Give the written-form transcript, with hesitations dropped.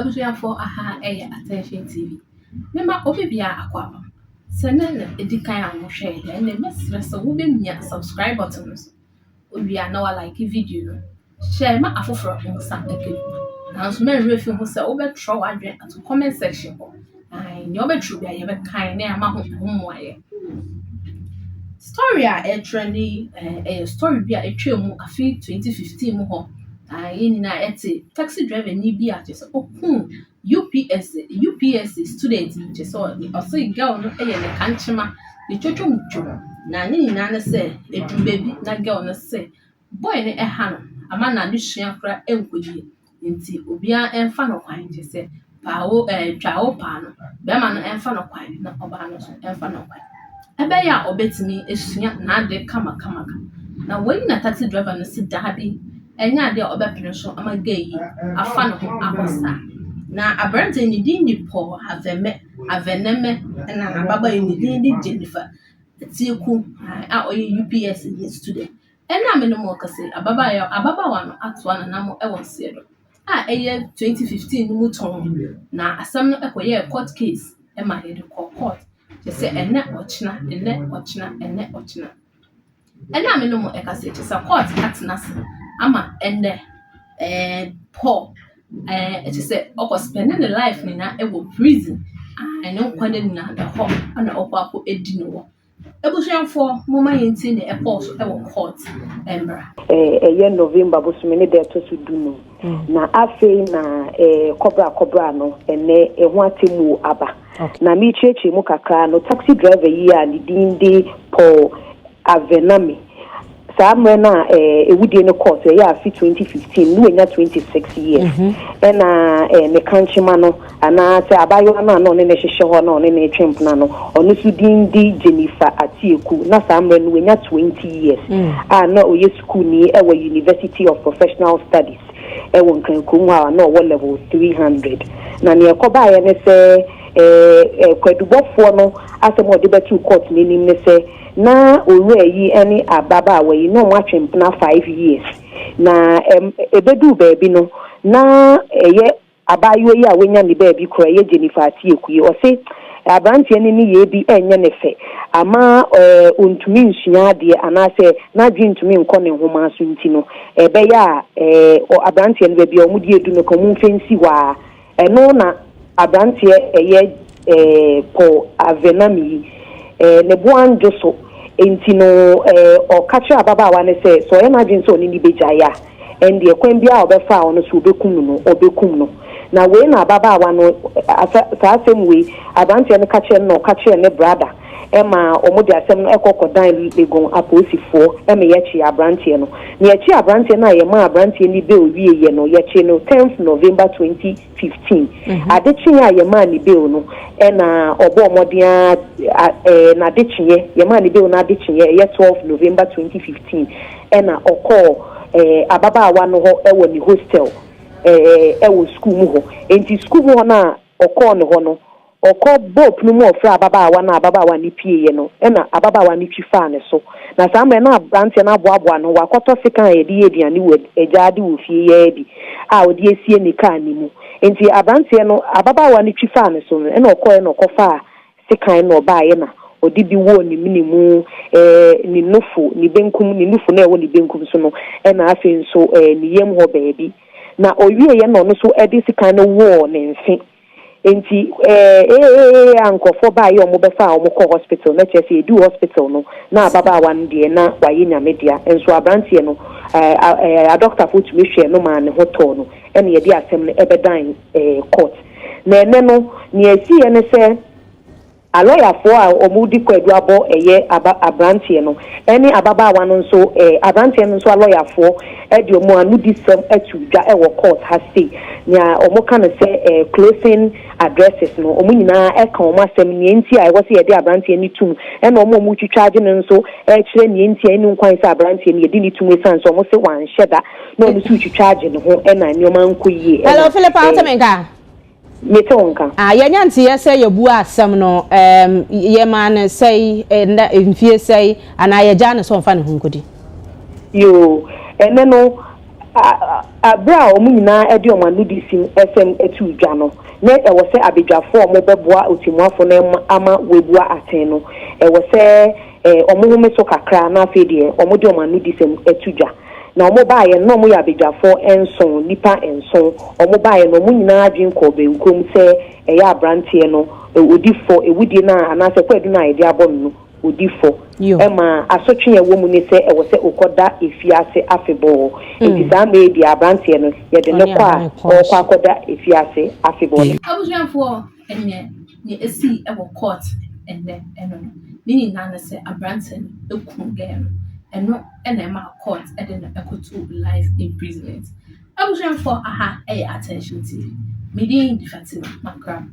Abusuafoɔ aha yɛ Attention TV. Mema obi biara akwaaba. Sɛ nnɛ na ɛdi kan a wohwɛ yɛn deɛ ɛnneɛ mɛsrɛ sɛ wobɛmia subscribe button no so. Wowie a na walike video no. Hyɛ ma afoforɔ nsa nka bi. Nanso mɛnwerɛ mfi ho sɛ wobɛtwerɛ w'adwene ato comment section hɔ. Ae, nea wobɛtwerɛ biara yɛbɛkan na yɛama ho ho mmuaeɛ. Story a ɛretrend yi ɛyɛ story bi a ɛtwaa mu afe 2015 mu hɔ. Na yɛn nyinaa yɛte taxi driver ni bi a kyerɛ sɛ okum UPS UPSC student bi kyerɛ sɛ ɔse girl no yɛ ne kankyema, ne twotwomtwo. Na ne nyinaa ne sɛ ɛduru baabi na girl no se boy no ɛha no ama n'adesua koraa nkɔ yie nti obiara mfa no kwan kyerɛ sɛ paawo ɛɛ twa paa no, bɛrima no mfa no kwan na ɔbaa no nso mfa no kwan. Ɛbɛyɛ a ɔbɛtumi asua n'ade kamakama. Na wei na taxi driver no se daabi, ɛnyɛ adeɛ a ɔbɛpene so ama girl yi afa ne ho akɔ saa. Na aberanteɛ yi ne din de Paul Aveme Aveneme ɛna ababaawa yi ne din de Jennifer Atieku a ɔyɛ UPSC student. Ɛna a me ne mo rekasa yi, ababaawa ababaawa no atoa n'anam wɔ nseɛ do a ɛyɛ 2015 no mu tɔnn. Na asɛm no kɔyɛɛ court case ma yɛde kɔɔ court. Kyerɛ sɛ ɛnnɛ ɔkyena, ɛnnɛ ɔkyena, ɛnnɛ ɔkyena. Ɛnnɛ a me ne mo rekasa yi, kyerɛ sɛ court atena ase ama ɛnnɛ Paul kyerɛ sɛ ɔkɔ spend ne life nyinaa wɔ prison. Ae, ne nkwa nna nyinaa ɛhɔ na ɔkɔ akɔdi no wɔ. Abusuafoɔ, momma yɛntie nea ɛkɔɔ so wɔ court mmra. Ɛyɛ November bosome ne da ɛtɔ so 15 na afei na kɔbra kɔbra no ɛnɛ ɛho atemmuo aba. Na mekyerɛkyerɛ mu kakra no, taxi driver yi a ne din de Paul Avename, saa mmerɛ no a ɛwudie no kɔɔ so, ɛyɛ afe 2015 ne wanya 26 years, ɛna ne kankyema no anaasɛ abaayewa no a na ɔne ne hyehyɛ hɔ na ɔne ne twe mpena no, ɔno nso din de Jennifer Atieku, na saa mmerɛ no wanya 20 years, a na ɔyɛ sukuuni ɛwɔ University of Professional Studies ɛwɔ Nkrankurom hɔ a na ɔwɔ level 300. Na nea ɛkɔbaeɛ ne sɛ kwadubɔfoɔ no asɛm a ɔde bɛto court n'anim ne sɛ na owura yi ne ababaawa yi na ɔmo atwe mpena 5 years, na ɛbɛduu baabi no na ɛyɛ abaayewa yi a wanya ne baabi kora, ɛyɛ Jennifer Atieku yi, ɔse aberanteɛ no ne yɛ bi ɛnyɛ ne fɛ ama ɔntumi nsua adeɛ anaasɛ n'adwene ntumi nkɔ ne nhoma so, nti no ɛbɛyɛ a aberanteɛ no baabi a ɔmo de edu no ka ɔmo mfɛ nsi hɔ a. Ɛno na aberanteɛ ɛyɛ Paul Avenami yi ne bo andwo so, nti no ɔka kyerɛ ababaawa no sɛ sɛ ɔyɛ n'adwene sɛ ɔne ne bɛgyae a, ɛndeɛ kwan biara a ɔbɛfa a ɔno so ɔbɛkum no, ɔbɛkum no. Na wei na ababaawa no saa asɛm wei aberanteɛ no ka kyerɛ no na ɔka kyerɛ ne brother ɛma ɔmo de asɛm no ɛkɔ kɔdan Legon apolisifoɔ ɛma yɛkye aberanteɛ no. Na yɛkye aberanteɛ no a yɛma aberanteɛ no bail wie yɛ no, yɛkye no 10th November 2015. Adekyeɛ a yɛmaa ne bail no, ɛna ɔbɔ ɔmɔden a n'adekyeɛ yɛmaa ne bail no adekyeɛ, ɛyɛ 12 November 2015, ɛna ɔkɔɔ ababaawa no hɔ ɛwɔ ne hostel ɛwɔ sukuu mu hɔ. Nti sukuu mu hɔ no a ɔkɔɔ ne hɔ no, ɔkɔ bɔɔp no mu, ɔfrɛ ababaawa no. Ababaawa no pieeɛ no, ɛna ababaawa no twi faa ne so. Na saa mmerɛ na aberanteɛ no aboaboa no, wakɔtɔ sekan a yɛde yɛ aduane wɔ agyaade wɔ fie yɛɛ bi a ɔde asie ne kaa ne mu. Nti aberanteɛ no, ababaawa no twi faa ne so no, ɛna ɔkɔɛ na ɔkɔfaa sekan na ɔbaeɛ na ɔde bi wɔ ne mene mu, ne nufu, ne benkum, ne nufu na ɛwɔ ne benkum so no, ɛna afei nso ne yam hɔ baabi. Na owieɛ na ɔno nso ɛde sekan no wɔɔ ne mfe. Nti ee a nkurɔfoɔ baayɛ, ɔmo bɛfa a ɔmo kɔ hospital, na kyerɛ sɛ edu hospital no na ababaawa no deɛ na wayɛ Nyame dea. Nso aberanteɛ no ɛɛ ɛɛ adɔktafoɔ tumi hwɛ no maa ne ho tɔɔ no, ɛna yɛde asɛm no ɛbɛdan court. Na ɛnɛ no nea esi yɛ ne sɛ alɔyafoɔ a wɔn di kwadu abɔ ɛyɛ aba aberanteɛ no ɛne ababaawa no nso, aberanteɛ no nso alɔyafoɔ ɛde wɔn ano di sɛm ɛto dwa ɛwɔ court ha sei. Nea wɔn ka no sɛ closing addresses no, wɔn nyinaa ɛka wɔn asɛm nea nti a ɛwɔ sɛ yɛde aberanteɛ no tum, ɛna wɔn a wɔn twitwa agye no nso ɛkyerɛ nea nti a ɛne nkwan sɛ aberanteɛ no yɛde ne tum, esan sɛ wɔn sɛ wanhyɛ da na wɔn nso twitwa agye ne ho ɛna nneɛma nkɔ yie. Hello, Philip, awo tɛmɛ nka. Mete wo nka. Ah, yɛnya nteɛ sɛ yɛbu asɛm no, yɛma no sɛi nda mfie sɛi anaa yɛgyaa no sɛ ɔmfa ne ho nkɔdi? Yoo, ɛnɛ no Bere a wɔn nyinaa de wɔn anodisi sɛm too dwa no, na ɛwɔ sɛ abadwafoɔ a wɔbɛboa ɔtemmuafoɔ no ama wɔabua atɛn no, ɛwɔ sɛ wɔhome so kakra na afei deɛ wɔde wɔn anodisɛm to dwa. Na wɔbaeɛ no, na wɔyɛ abadwafoɔ nson, nnipa nson. Wɔbaeɛ no, wɔn nyinaa adwene kɔɔ bɛnkurom sɛ ɛyɛ aberanteɛ no, ɔdi fɔ, awudie no a anaasɛ kwaadu no a yɛde abɔ no no, odi fɔ. Ɛma asotwe a ɛwɔ mu ne sɛ ɛwɔ sɛ ɔkɔda afiase afebɔɔ. Enti saa mmerɛ yi deɛ aberanteɛ no, yɛde no kɔ a, ɔrekɔ akɔda afiase afebɔɔ. Abusuafoɔ, ɛneɛ nea esii wɔ court ɛnnɛ ɛno no, ne nyinaa ne sɛ aberanteɛ no kum girl no. Ɛno na ɛmaa court de no kɔtoo life imprisonment. Abusuafoɔ, aha yɛ Attention TV. Me din de Fatima Makram.